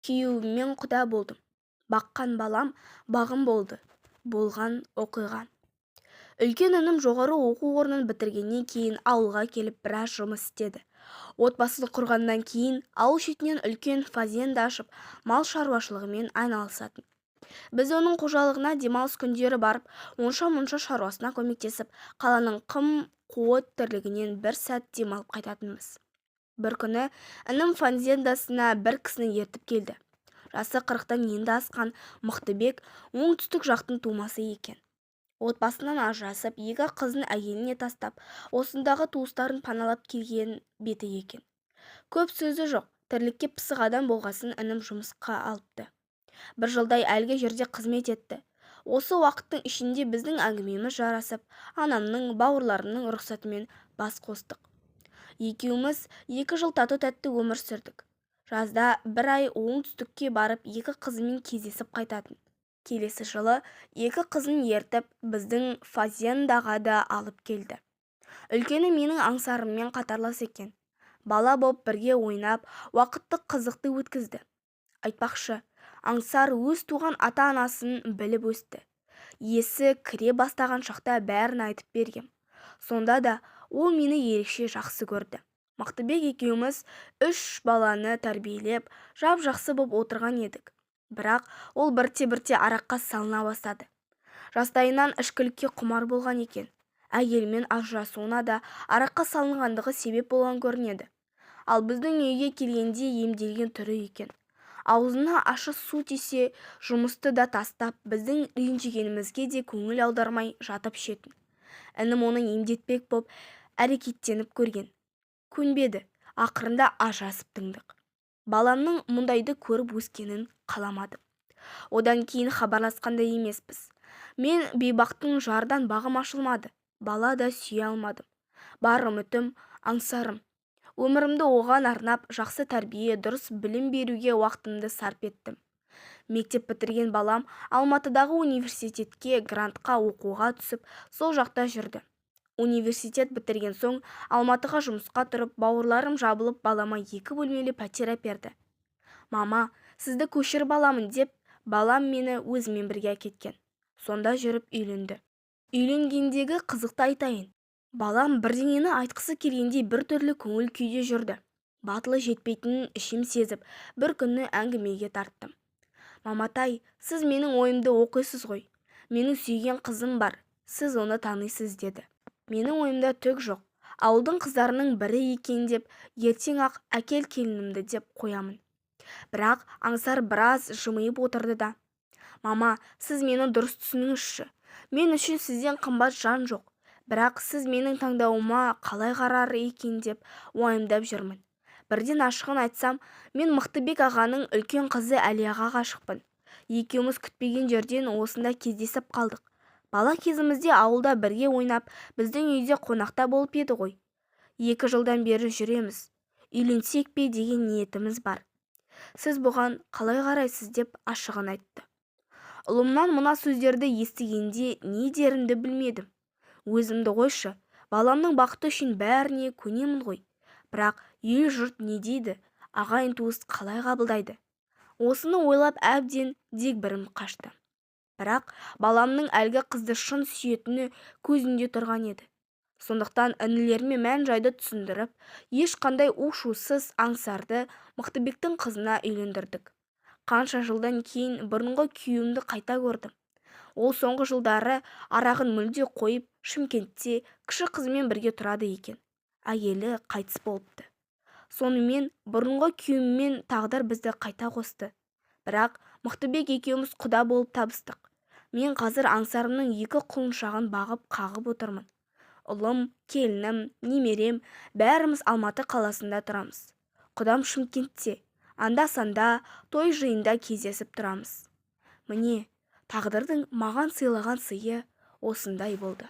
Күйеуіммен құда болдым. Баққан балам бағым болды. Болған оқиға. Үлкен інім жоғары оқу орнын бітіргеннен кейін ауылға келіп біраз жұмыс істеді. Отбасын құрғаннан кейін ауыл шетінен үлкен фазенда ашып, мал шаруашылығымен айналысатын. Біз оның қожалығына демалыс күндері барып, онша-мұнша шаруасына көмектесіп, қаланың қым-қуыт тірлігінен бір сәт демалып қайтатынбыз. Бір күні інім фазендасына бір кісіні ертіп келді. Жасы 40-тан енді асқан Мықтыбек оңтүстік жақтың тумасы екен. Отбасынан ажырасып, екі қызын әйеліне тастап, осындағы туыстарын паналап келген беті екен. Көп сөзі жоқ, тірлікке пысық адам болғасын інім жұмысқа алыпты. Бір жылдай әлгі жерде қызмет етті. Осы уақыттың ішінде біздің әңгімеміз жарасып, анамның, бауырларымның рұқсатымен бас қостық. Екеуміз 2 жыл тату-тәтті өмір сүрдік. Жазда бір ай оңтүстікке барып, екі қызымен кездесіп қайтатын. Келесі жылы екі қызын ертіп, біздің фазендаға да алып келді. Үлкені менің Аңсарыммен қатарлас екен. Бала боп бірге ойнап, уақытты қызықты өткізді. Айтпақшы, Аңсар өз туған ата-анасын біліп өсті. Есі кіре бастаған шақта бәрін айтып бергем. Сонда да ол мені ерекше жақсы көрді. Мықтыбек екеуміз 3 баланы тәрбиелеп, жап-жақсы боп отырған едік. Бірақ ол бірте-бірте араққа салына бастады. Жастайынан ішкілікке құмар болған екен. Әйелімен ажырасуына да араққа салынғандығы себеп болған көрінеді. Ал біздің үйге келгенде емделген түрі екен. Аузына ащы су тисе, жұмысты да тастап, біздің ренжігенімізге де көңіл аудармай жатып ішетін. Інім оны емдетпек боп әрекеттеніп көрген. Көнбеді, ақырында ажырасып тыңдық. Баламның мұндайды көріп өскенін қаламадым. Одан кейін хабарласқандай емеспіз. Мен бейбақтың жардан бағым ашылмады, бала да сүйе алмадым. Бар үмітім, Аңсарым. Өмірімді оған арнап, жақсы тәрбие, дұрыс білім беруге уақытымды сарп еттім. Мектеп бітірген балам Алматыдағы университетке грантқа оқуға түсіп, сол жақта жүрді. Университет бітірген соң Алматыға жұмысқа тұрып, бауырларым жабылып балама 2 бөлмелі пәтер әперді. Мама, сізді көшіріп аламын деп, балам мені өзімен бірге әкеткен. Сонда жүріп үйленді. Үйленгендегі қызықты айтайын. Балам бірдеңені айтқысы келгендей бір түрлі көңіл күйде жүрді. Батылы жетпейтінін ішім сезіп, бір күні әңгімеге тарттым. Маматай, сіз менің ойымды оқисыз ғой. Менің сүйген қызым бар, сіз оны танисыз деді. Менің ойымда түк жоқ. Ауылдың қыздарының бірі екен деп, ертең-ақ әкел келінімді деп қоямын. Бірақ Аңсар біраз жымиып отырды да. Мама, сіз мені дұрыс түсініңізші. Мен үшін сізден қымбат жан жоқ. Бірақ сіз менің таңдауыма қалай қарар екен деп уайымдап жүрмін. Бірден ашығын айтсам, мен Мықтыбек ағаның үлкен қызы Әлияға ғашықпын. Екеуміз күтпеген жерден осында кездесіп қалдық. Бала кезімізде ауылда бірге ойнап, біздің үйде қонақта болып еді ғой. 2 жылдан бері жүреміз. Үйленсек пе деген ниетіміз бар. Сіз бұған қалай қарайсыз деп ашығын айтты. Ұлымнан мына сөздерді естігенде не дерімді білмедім. Өзімді қойшы, баламның бақыты үшін бәріне көнемін ғой. Бірақ ел жұрт не дейді, ағайын туыс қалай қабылдайды? Осыны ойлап әбден дегбірім қашты. Бірақ баламның әлгі қызды шын сүйетіні көзінде тұрған еді. Сондықтан інілеріме мән-жайды түсіндіріп, ешқандай у-шусыз Аңсарды Мықтыбектің қызына үйлендірдік. Қанша жылдан кейін бұрынғы күйеуімді қайта көрдім. Ол соңғы жылдары арағын мүлде қойып, Шымкентте кіші қызымен бірге тұрады екен. Әйелі қайтыс болыпты. Сонымен бұрынғы күйеуіммен тағдыр бізді қайта қосты. Бірақ Мықтыбек екеуміз құда болып табыстық. Мен қазір Аңсарымның 2 құлыншағын бағып қағып отырмын. Ұлым, келінім, немерем бәріміз Алматы қаласында тұрамыз. Құдам Шымкентте, анда-санда той жиында кездесіп тұрамыз. Міне, тағдырдың маған сыйлаған сыйы осындай болды.